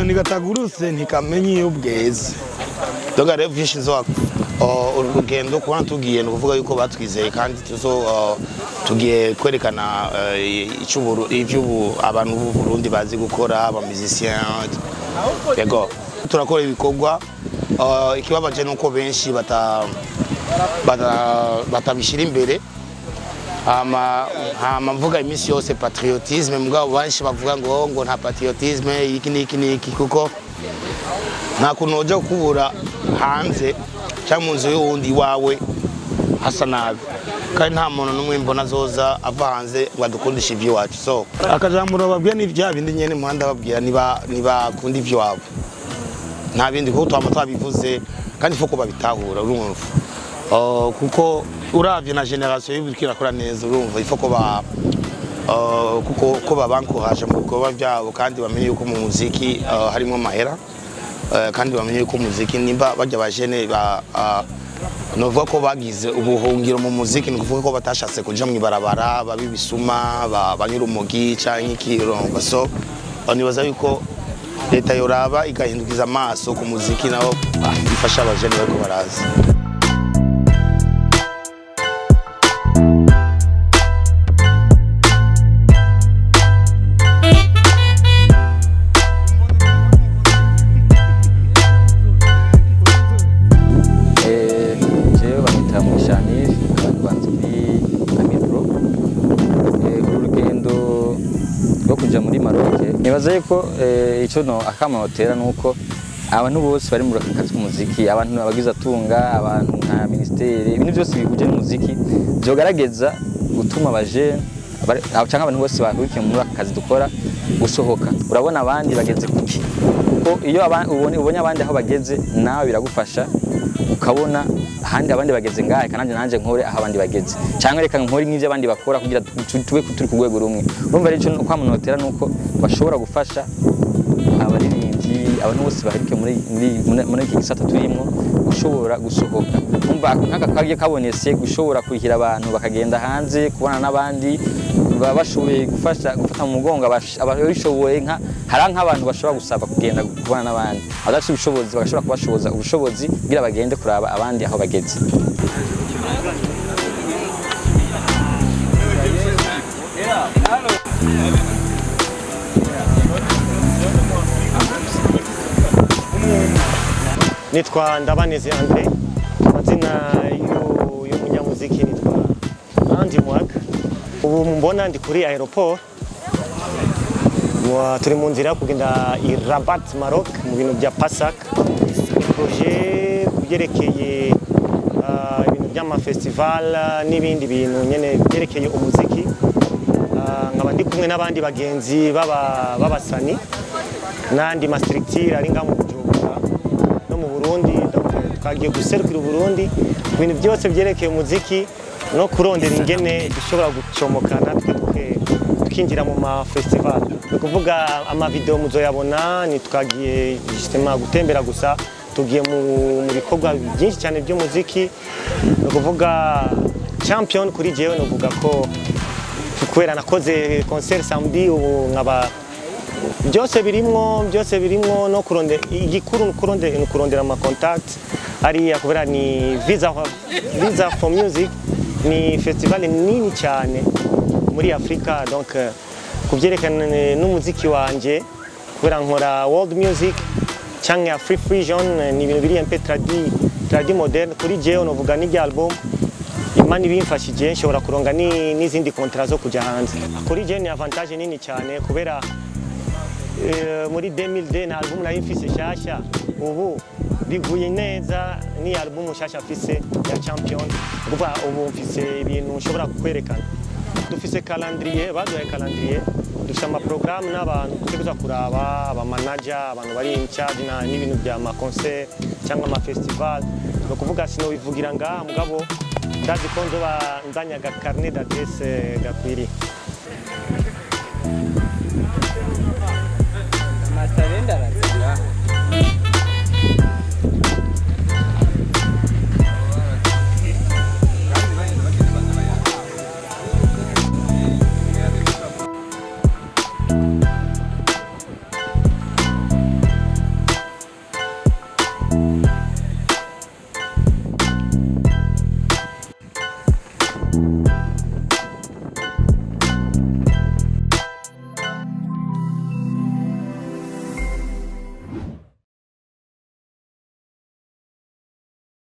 Akanyoni katagurutse ntikamenya iyo bweze. Donc rero vyinshi nzo urugendo kuba tugiye, ni ukuvuga yuko batwizeye kandi tuzo tugiye kwerekana icyo abantu b'u Burundi bazi gukora, aba musiciens. Yego, turakora ibikorwa. Ikibabaje nuko benshi batabishira imbere. Hama mvuga iminsi yose patriotisme, mugabo benshi bavuga ngo nta patriotisme, iki n'iki n'iki, kuko nta kuntu woja kubura hanze cyangwa mu nzu y'uwundi iwawe hasa nabi, kandi nta muntu n'umwe mbona azoza ava hanze ngo adukundishe ivy'iwacu. So akajambo bababwira ni vya bindi nyene muhanda babwira, niba kunda ivy'iwabo, nta bindi, kuko twama twabivuze kandi faut ko babitahura, urumva. Kuko uravye na génération y'ubu iriko irakora neza, urumva, il faut ko ba kuko ko babankoraje mu bikorwa byabo, kandi bamenye yuko mu muziki harimo amahera, kandi bamenye yuko umuziki nimba bajya bajene ba novuga ko bagize ubuhungiro mu muziki, ni ukuvuga ko batashatse kuja mu ibarabara babi bisuma banyura umugi canke iki, urumva. So nibaza yuko leta yoraba igahindukiza amaso ku muziki, nawo ifasha abajene bariko baraza. Jewe banyita Mushanir, abandi banzi kuri Amir Pro. Uru rugendo rwo kuja muri Maroc, nibaza yuko ico no akamo notera nuko abantu bose bari muri aka kazi k'umuziki, abantu abagize atunga, abantu nka ministere, ibintu byose bihuje n'umuziki vyogerageza gutuma abajene canke abantu bose bahurikiye muri aka kazi dukora gusohoka. Urabona abandi bageze kuki, kuko iyo ubonye abandi aho bageze, nawe biragufasha ukabona ahandi abandi bageze ngahe, kandi nanje nkore aho abandi bageze, cyangwa reka nkore nk'ivyo abandi bakora kugira tube turi ku rwego rumwe. Urumva rero ico kwamunotera nuko bashobora gufasha abaririmbyi, abantu bose bahurikiye muri iki gisata turimwo gushobora gusohoka. Umva, nk'aka kagiye kabonetse gushobora kurihira abantu bakagenda hanze kubona n'abandi, baba bashoboye gufasha gufata mu mugongo ababishoboye, nka hari nk'abantu bashobora gusaba kugenda kubana n'abandi abadafite ubushobozi, bagashobora kubashoboza ubushobozi kugira bagende kuraba abandi aho bageze. Nitwa Ndabaneze Andre, amazina y'umunyamuziki nitwa Andy Mwag. Ubu mbona ndi kuri aéroport. Turi mu nzira yo kugenda i Rabat, Maroc, mu bintu bya Pasak. Ni projet kubyerekeye ibintu by'amafestival n'ibindi bintu nyene byerekeye umuziki. Nkaba ndi kumwe n'abandi bagenzi b'abasani n'andi ma structure ari ngaha mu Bujumbura no mu Burundi. Donc twagiye guserukira Uburundi mu bintu byose byerekeye umuziki no kurondera ingene dushobora gucomoka natwe tukinjira mu ma festival. Ni ukuvuga ama video muzoyabona. Ntitwagiye justement gutembera gusa, tugiye mu bikorwa byinshi cyane by'umuziki. Ni ukuvuga champion kuri jewe, novuga ko kubera nakoze concert samedi, ubu nkaba byose birimwo, byose birimwo no kurondera igikuru, ni kurondera ama contact ariya, kubera ni Visa for Music, ni festival nini cyane muri Afrika. Donc kubyerekana n'umuziki wanje, kubera nkora world music cyangwa free fusion, ni ibintu biri un peu tradi moderne. Kuri jewe novuga n'irya album, Imana ibimfashije, nshobora kuronga n'izindi contrat zo kujya hanze. Kuri jewe ni avantage nini cyane, kubera muri 2002 na album nari mfise shasha, ubu biguye neza ni album shasha mfise ya Champion. Kuva ubu mfise ibintu nshobora kwerekana. Dufise calendrier, baduhaye calendrier, dufise ama programme n'abantu dutegerezwa kuraba, aba manager, abantu bari in charge na n'ibintu bya ma concert cyangwa ama festival. Ni ukuvuga sinobivugira ngaha, mugabo ndazi ko nzoba nzanye aga carnet d'adresse gakwiriye.